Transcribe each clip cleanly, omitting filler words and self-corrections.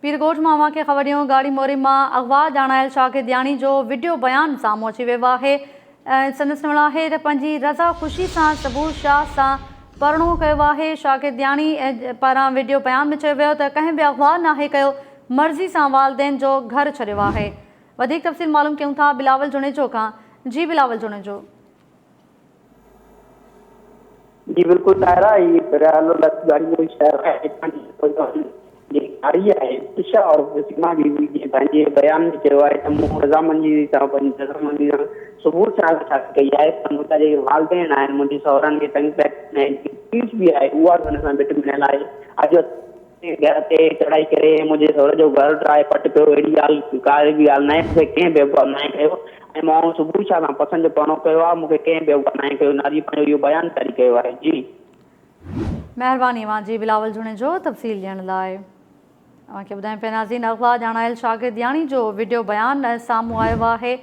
پير ڳوٺ مان اوهان کي خبر ڏيون ڳاڙهي موري مان اغوا ڄاڻايل شاگردياڻي جو وڊيو بيان سامهون اچي ويو آهي ۽ سندس چوڻ آهي ته پنهنجي رضا خوشي سان صبور شاهه سان پرڻو ڪيو آهي شاگردياڻي پاران وڊيو بيان ۾ چيو ويو ته ڪنهن به اغوا ناهي ڪيو مرضي سان والدين جو گهر ڇڏيو آهي وڌيڪ تفصيل معلوم ڪيون ٿا بلاول جوڻيجو کان جي بلاول جوڻيجو. جي بلڪل طاهره هي بهرحال ڳاڙهي موري شهر آهي هتان جي نوجوان جيڪي ناري آهي تشا عرف سيما بي بي جنهن پنهنجي بيان ۾ چيو آهي ته مون رضامندي سان پنهنجي رضامندي سان صبح سان شادي ڪئي آهي پر منهنجا جيڪي والدين آهن منهنجي سهرن کي تنگ پيا ڪن ۽ جيڪي پوليس به آهي اها به هن سان ڀيٽ مليل آهي اڄ گهر تي چڙهائي ڪري منهنجي سهري جو گهر ڊاهي پٽ ڪيو اهڙي ڳالهه ڪا به ڳالهه ناهي مون کي ڪنهن به اغوا ناهي ڪيو ۽ مان صبح شاهه سان پسند جو پرڻو ڪيو آهي مون کي ڪنهن به اغوا ناهي ڪيو ناري پنهنجو اهو بيان جاري ڪيو آهي جي. مهرباني اوهان جي بلاول جوڻيجو تفصيل ڏيڻ لاء. اوهان کي ٻڌايون پيا ناظرين اغوا ڄاڻايل شاگردياڻي جو وڊيو بيان سامهون آيو آهي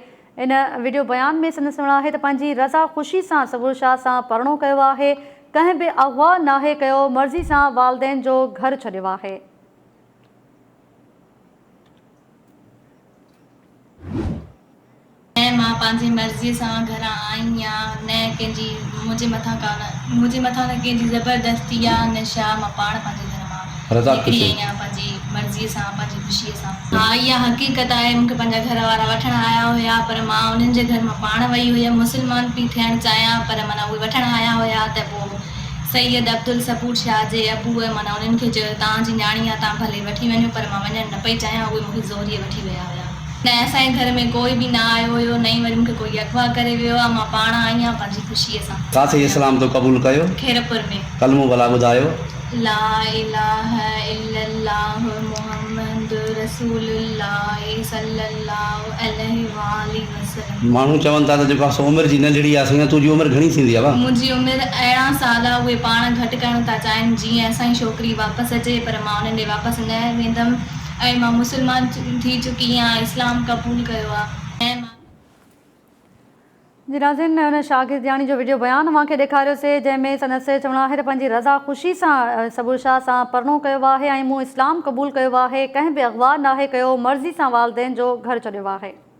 ان وڊيو بيان ۾ سندس چوڻ آهي ته پنهنجي رضا خوشي سان صبور شاهه سان پرڻو ڪيو آهي ڪنهن به اغوا ناهي ڪيو مرضي سان والدين جو گهر ڇڏيو آهي. نه مان پنهنجي مرضيء سان گهران آئي آهيان نه ڪنهن جي منهنجي مٿان ڪا نه منهنجي مٿان نه ڪنهن جي زبردستي آ نه شا مان پاڻ پنهنجي گهر مان رضا نڪري خوشي. آئي آهيان پنهنجي مرضيء سان پنهنجي خوشيء سان. ها اها حقيقت آهي مون کي پنهنجا گهر وارا وٺڻ آيا هيا پر مان انهن جي گهر مان پاڻ وئي هيم مسلمان پي ٿيڻ چاهيان پر معنيٰ اهي وٺڻ آيا هيا ته پوء سيد عبدالصبور شاهه جي ابوء معنيٰ انهن کي چيو توهان جي نياڻي آ توهان ڀلي وٺي وڃو پر مان وڃڻ نه پئي چاهيان اهي مون کي زوريء وٺي ويا هيا. نه اسان جي گهر ۾ ڪوئي به نه آيو هيو نه ئي وري مون کي ڪوئي اغوا ڪري ويو آ مان پاڻ آئي آهيان پنهنجي خوشيء سان. ڪاٿي اسلام تو قبول ڪيو؟ خيرپور ۾. ڪلمو ڀلا ٻڌايو. لا اله الا الله محمد رسول الله صلي الله عليه واٰله وسلم. ماڻهو چون ٿا ته جيڪو آ سو عمر جي ننڍڙي آ سائين تنهنجي عمر گهڻي ٿيندي آ وا. منهنجي عمر 18 سال آ اهي پاڻ گهٽ ڪرڻ ٿا چاهين جيئن اسان جي ڇوڪري واپس اچي پر مان انهن ڏي واپس نه ويندم ۽ مان مسلمان ٿي چڪي آهيان اسلام قبول ڪيو آ ۽ مان. جي ناظرين ان شاگردياڻي جو وڊيو بيان اوهان کي ڏيکاريو سي جنهن ۾ سندس چوڻ آهي ته پنهنجي رضا خوشي سان صبور شاهه سان پرڻو ڪيو آهي ۽ مون اسلام قبول ڪيو آهي ڪنهن به اغوا ناهي ڪيو مرضي سان والدين جو گهر ڇڏيو آهي.